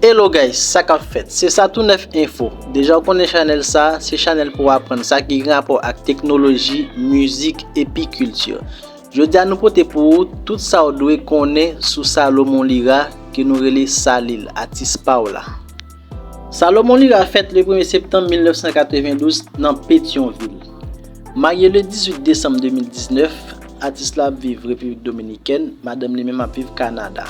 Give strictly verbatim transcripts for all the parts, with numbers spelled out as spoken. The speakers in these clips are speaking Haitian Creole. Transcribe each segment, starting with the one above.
Hello guys, sa k ap fèt? Se Satou Nèf Enfo. Deja w konnen chanèl sa, se chanèl pou w aprann sa ki gen rapò ak teknoloji, mizik epi kilti. Jodi a nou pote pou ou tout sa w dwe konnen sou Salomon Lira ke nou rele Salil, atis pa w la. Salomon Lira fèt le premye septanm mil nèf san katrevendouz nan Petyonvil. Marye le dizuit desanm de mil diznèf, atis la ap viv Repiblik Dominikèn, madanm li menm ap viv Kanada.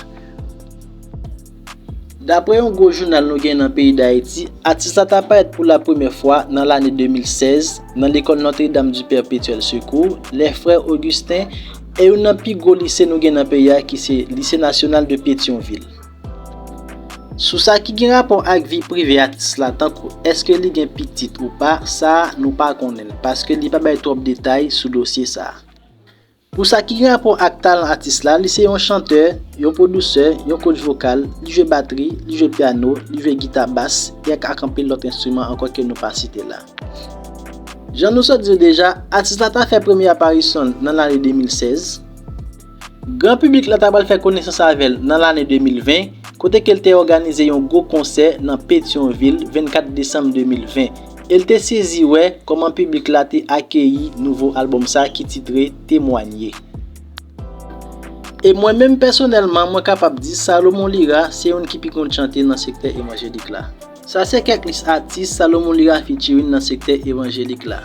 Daprè yon gwo jounal nou gen nan peyi Dayiti, atis la ta parèt pou la premyè fwa nan lane de mil sèz nan lekòl Notre Dame du Perpétuel Secours, lè frè Augustin e youn nan pi gwo lise nou gen nan peyi a ki se Lise Nasyonal de Petyonvil. Sou sa ki gen rapò ak vi prive atis la, tankou èske li gen pitit ou pa, sa a nou pa konnen l, paske li pa bay twòp detay sou dosye sa a. Pou sa ki gen rapò ak talan atis la, li se yon chantè, yon pwodisè, yon coach vokal, li jwe batri, li jwe pyano, li jwe gita bas, e ak, ak anpil lòt enstriman ankò ke nou pa site la. Jan nou sot di w deja, atis la ta fè premye aparisyon l nan lane de mil sèz. Gran piblik la ta pral fè konesans avè l nan lane de mil ven, kote ke l te òganize yon gwo konsè nan Petyonvil, vennkat desanm de mil ven, e l te sezi wè kòman piblik la te akeyi nouvo albòm sa ki titre Temwanye. E mwen menm pèsonèlman, mwen kapab di Salomon Lira se youn ki pi konn chante nan sektè evanjelik la. Sa se kèk lis atis Salomon Lira featuring nan sektè evanjelik la.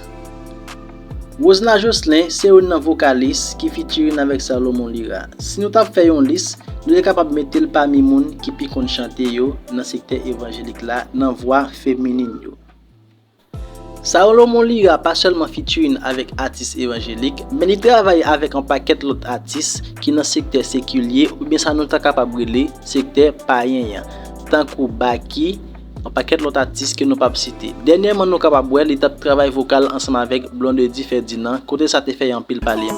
Rosna Jocelyn se youn nan vokalis ki featuring avèk Salomon Lira. Si nou t ap fè yon lis, nou te kapab mete l pami moun ki pi konn chante yo nan sektè evanjelik la nan vwa feminin yo. Salomon Lira pa sèlman featuring avèk atis evanjelik, men li travay avèk yon pakèt lòt atis ki nan sektè sekilye oubyen sa nou ta kapab rele sektè payen an, tankou Baky, yon pakèt lòt atis ke nou p ap site. Dènyèman nou kapab wè li t ap travay vokal ansanm avèk Blondedy Ferdinand, kote sa te fè anpil pale.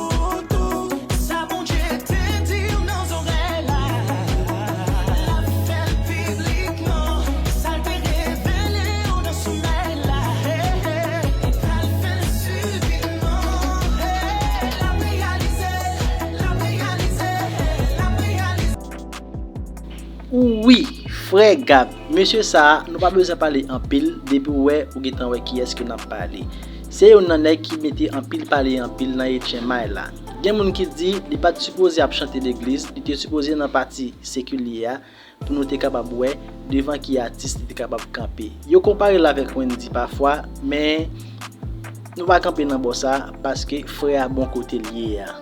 Wi, frè Gab, mesye sa a, nou pa bezwen pale anpil, depi w wè, ou gentan wè kiyès ke n ap pale. Se youn nan nèg ki mete anpil pale anpil nan H M I la. Gen moun ki di li pa t sipoze ap chante legliz, li te sipoze nan pati sekilye a, pou nou te kapab wè devan ki atis li te kapab kanpe. Yo konpare l avèk Wendy pafwa, men nou pa kanpe nan bò sa, paske frè a bon kote l ye a.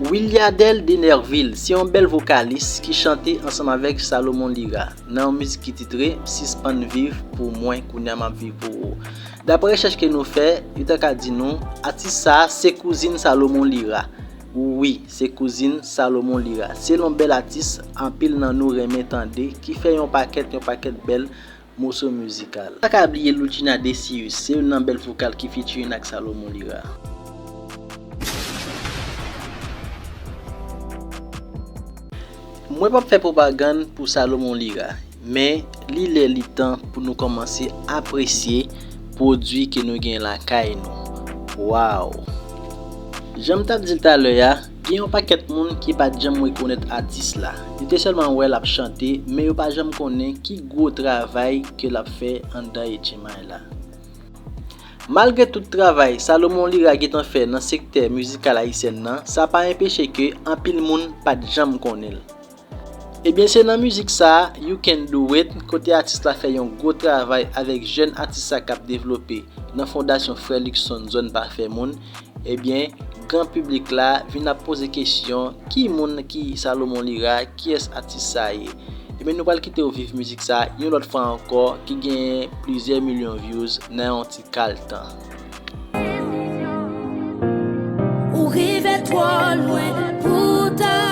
Williadelle Denervil se yon bèl vokalis ki chante ansanm avèk Salomon Lira nan yon mizik ki titre Sispann viv pou mwen, kounye a m ap viv pou ou. Daprè rechèch ke nou fè, yo ta ka di nou, atis sa a se kouzin Salomon Lira. Wi, se kouzin Salomon Lira. Se yon bèl atis, anpil nan nou renmen tande, ki fè yon pakèt, yon pakèt bèl moso mizikal. Pa ka bliye Loutchina Decius, se youn nan bèl vokal ki featuring ak Salomon Lira. Mwen p ap fè pwopagann pou Salomon Lira, men li lè li tan pou nou kòmanse apresye pwodui ke nou gen lakay nou. Waw! Jan m t ap di l talè a, gen yon pakèt moun ki pa t janm rekonèt atis la. Yo te sèlman wè l ap chante, men yo pa janm konnen ki gwo travay ke l ap fè anndan H M I la. Malgre tout travay Salomon Lira gentan fè nan sektè mizikal ayisyèn nan, sa pa enpeche ke anpil moun pa t janm konnen l. Ebyen, se nan mizik sa a, You Can Do It, kote atis la fè yon gwo travay avèk jèn atis sa k ap devlope nan Fondasyon Frè Luckson Zòn Pafè Moun, ebyen, gran piblik la vin ap poze kesyon, ki moun ki Salomon Lira, kiyès atis sa ye? Ebyen, nou pral kite w viv mizik sa yon lòt fwa ankò, ki genyen plizyè milyon views nan yon ti kal tan. Ou rive twò lwen pou ta